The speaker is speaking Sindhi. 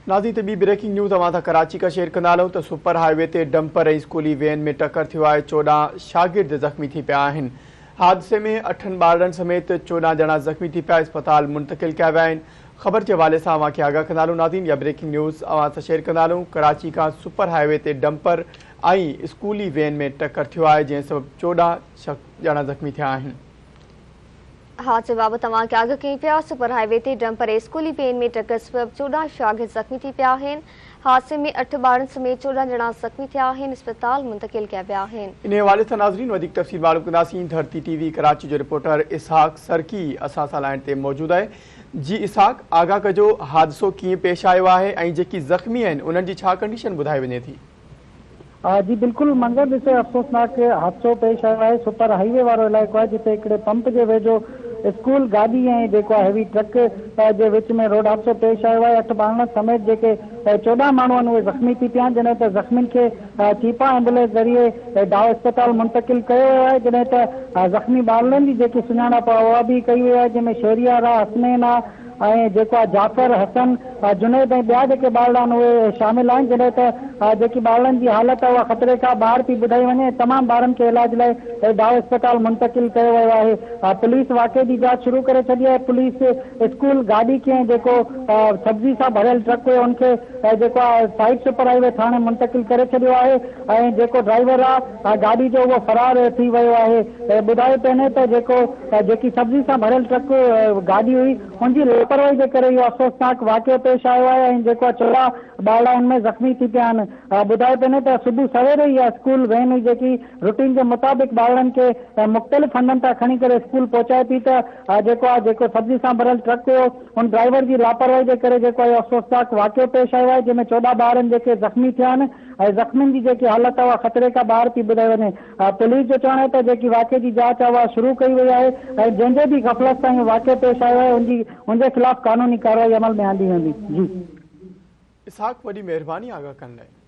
ناظرين ته ٻي بريڪنگ نيوز اوهان سان ڪراچي کان شيئر ڪندا هلون ته سپر هاء وي تي ڊمپر ۽ اسڪولي وين ۾ ٽڪر ٿيو آهي 14 شاگرد زخمي ٿي پيا آهن حادثي ۾ اٺن ٻارڙن سميت 14 ڄڻا زخمي ٿي پيا اسپتال منتقل ڪيا ويا آهن خبر جي حوالي سان اوهان کي آگاهه ڪندا هلون ناظرين يا بريڪنگ نيوز اوهان سان شيئر ڪندا هلون ڪراچي کان سپر هاء وي تي ڊمپر ۽ اسڪولي وين ۾ ٽڪر ٿيو آهي جنهن سبب 14 ڄڻا زخمي ٿيا آهن. حادثي بابت اوهان کي آگاهه ڪيون پيا، سپر هاء وي تي ڊمپر ۽ اسڪولي وين ۾ ٽڪر سبب 14 شاگرد زخمي ٿي پيا آهن، حادثي ۾ اٺ ٻارن سميت 14 ڄڻا زخمي ٿيا آهن، اسپتال منتقل ڪيا ويا آهن. انهي حوالي سان ناظرين وڌيڪ تفصيل معلوم ڪنداسين، ڌرتي ٽي وي ڪراچي جو رپورٽر اسحاق سرڪي اسان سان لائين تي موجود آهي، جي اسحاق آگاهه ڪجو حادثو ڪيئن پيش آيو آهي ۽ جيڪي زخمي آهن انهن جي ڇا ڪنڊيشن ٻڌائي وڃي ٿي. جي بلڪل منظر ڏسي افسوسناڪ حادثو پيش آيو آهي سپر هائي وي وارو علائقو آهي جتي هڪڙي پمپ جي ويجهو اسڪول گاڏي ۽ جيڪو آهي هيوي ٽرڪ جي وچ ۾ روڊ حادثو پيش آيو آهي اٺ ٻارڙن سميت جيڪي 14 ماڻهو آهن اهي زخمي ٿي پيا آهن جڏهن ته زخمين کي چيپا ايمبولينس ذريعي ڊائو اسپتال منتقل ڪيو ويو آهي جڏهن ته زخمي ٻارڙن جي جيڪي سڃاڻپ آهي اها به ڪئي وئي آهي جنهن ۾ شهريار آهي حسنين آهي ۽ جيڪو آهي جعفر، حسن، جنيد ۽ ٻيا جيڪي ٻارڙا آهن اهي شامل آهن جڏهن ته جيڪي ٻارڙن جي حالت آهي اها خطري کان ٻاهر پئي ٻڌائي وڃي ۽ تمام ٻارن کي علاج لاء ڊائو اسپتال منتقل ڪيو ويو آهي پوليس واقعي جي جاچ شروع ڪري ڇڏي آهي پوليس اسڪول گاڏي کي ۽ جيڪو سبزي سان ڀريل ٽرڪ هيو ان کي جيڪو آهي سائيڊ سپر هائي وي ٿاڻي منتقل ڪري ڇڏيو آهي ۽ جيڪو ڊرائيور آهي گاڏي جو اهو فرار ٿي ويو آهي ٻڌايو پئي وڃي ته جيڪو جيڪي سبزي سان ڀريل ٽرڪ گاڏي هئي ان جي لاپرواهي جي ڪري اهو افسوسناڪ واقعو پيش آيو آهي ۽ جيڪو 14 ٻارڙا ان ۾ زخمي ٿي پيا آهن. ٻڌايو پيو وڃي ته صبح سوير ئي اها اسڪول وين هئي جيڪي روٽين جي مطابق ٻارڙن کي مختلف هنڌن تان کڻي ڪري اسڪول پهچائي پئي ته جيڪو آهي جيڪو سبزي سان ڀريل ٽرڪ هيو ان ڊرائيور جي لاپرواهي جي ڪري جيڪو اهو افسوسناڪ واقعو پيش آيو آهي جنهن ۾ 14 ٻارن جيڪي زخمي ٿيا آهن ۽ زخمين جي جيڪي حالت آهي اها خطري کان ٻاهر پئي ٻڌائي وڃي. پوليس جو چوڻ آهي ته جيڪي واقعي جي جاچ آهي اها شروع ڪئي وئي آهي ۽ جنهن جي به غفلت سان اهو واقعو پيش آيو آهي ان جي خلاف قانوني ڪارروائي عمل ۾ آندي ويندي. جي. اسحاق وڏي مهرباني آگاهه ڪرڻ لاء.